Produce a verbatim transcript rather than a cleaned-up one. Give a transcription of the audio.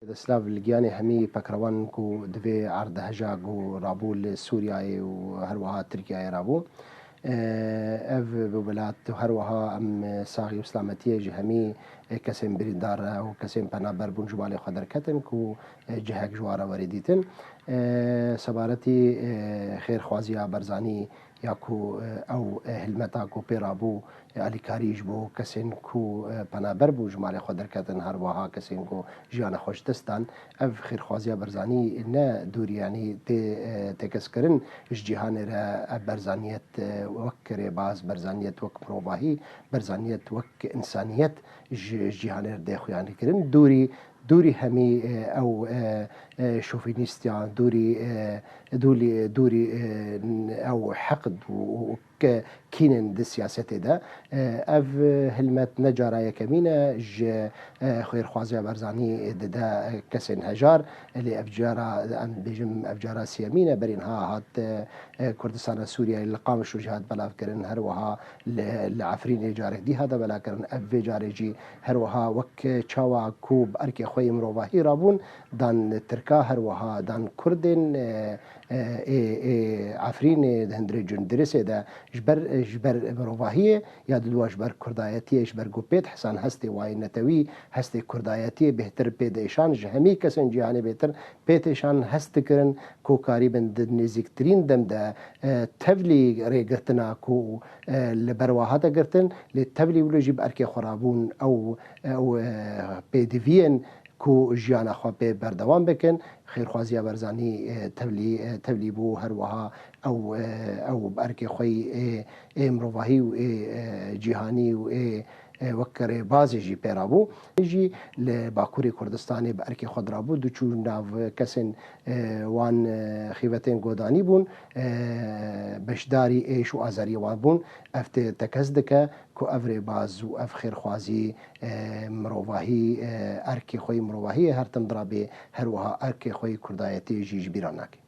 Destlav li giyanê hemî pekrewan ku di vê erdheja ku rabû li Sûriyeyê û her wiha Tirkiyeyê rabû. Ev welat û her wiha em saxî û selametiyê ji hemî kesên birîndar û kesên penaber bûn ji malê xwe derketin ku cihek ji wan re werê dîtin. Sebaretî xêrxwaziya Barzanî ya ku ew hilmeta ku pê rabû alîkarî ji bo kesên ku penaber bû ji malê xwe derketin, her wiha kesên ku jiyana xwe ji dest dan. Ev xêrxwaziya Barzanî ne dûrî, yanî tê têkezkirin ji cîhanê re. Ev Barzaniyet wek rêbaz, Barzaniyet wek mirovahî, Barzaniyet wek însaniyet ji cîhanê re dê xuyanî kirin. Dûrî dûrî hemî ew şovînîstiyan, dûrî dûrî dûrî ew heqd û kînin di siyasetê de. Ev hilmet ne cara yekemîn e ji xêrxwaziya Barzanî dide kesên hejar. Lê ev cara, em bêjim, ev cara siyemîn e. Berî niha hat Kurdistana Sûriyeyê li Qamişlo jî hat belavkirin. Her wiha li, li Efrînê carek dî hate belavkirin. Ev vê carê jî her wiha wek çawa ku bi erkê xwe yê mirovahî rabûn, dan Tirka, her wiha dan Kurdên, e, e, ê, ê Efrînê, di hundirê Cundrisê de ji ber, ji ber mirovahiyê ya diduwa ji ber Kurdayetiyê, ji ber ku pê dihesan hestê wayê netewî, hestê Kurdayetiyê bêhtir pê diêşan, ji hemî kesên cîhanê bêhtir pê têşan hest dikirin ku karîbin di nêzîktirîn dem de, e, tevlî rêgirtina ku, e, li ber wa hate girtin, lê tevlî wilo jî bi erkê xwe rabûn ew, ew, e, pêdiviyên ku jiyana xwe pê berdewam bikin. Xêrxwaziya Barzanî, e, tevlî, e, tevlî bû, her wiha ew, e, ew bi erkê xwe yî ê, ê mirovahî û ê, e, cîhanî û ê, e, wek rêbazê jî pê rabû. Jî li Bakurê Kurdistanê bi erkê xwe dirabû, diçû nav kesên, e, wan, e, xîvetên godanî bûn, e, beşdarî êş û azariyê wan bûn. Ev tê tekez dike ku ev rêbaz û ev xêrxwazî, e, mirovahî, e, erkê xwe yî mirovahiyê her tim dirabê, her wiha erkê xwe yî kurdayetiyê jî ji bîra nake.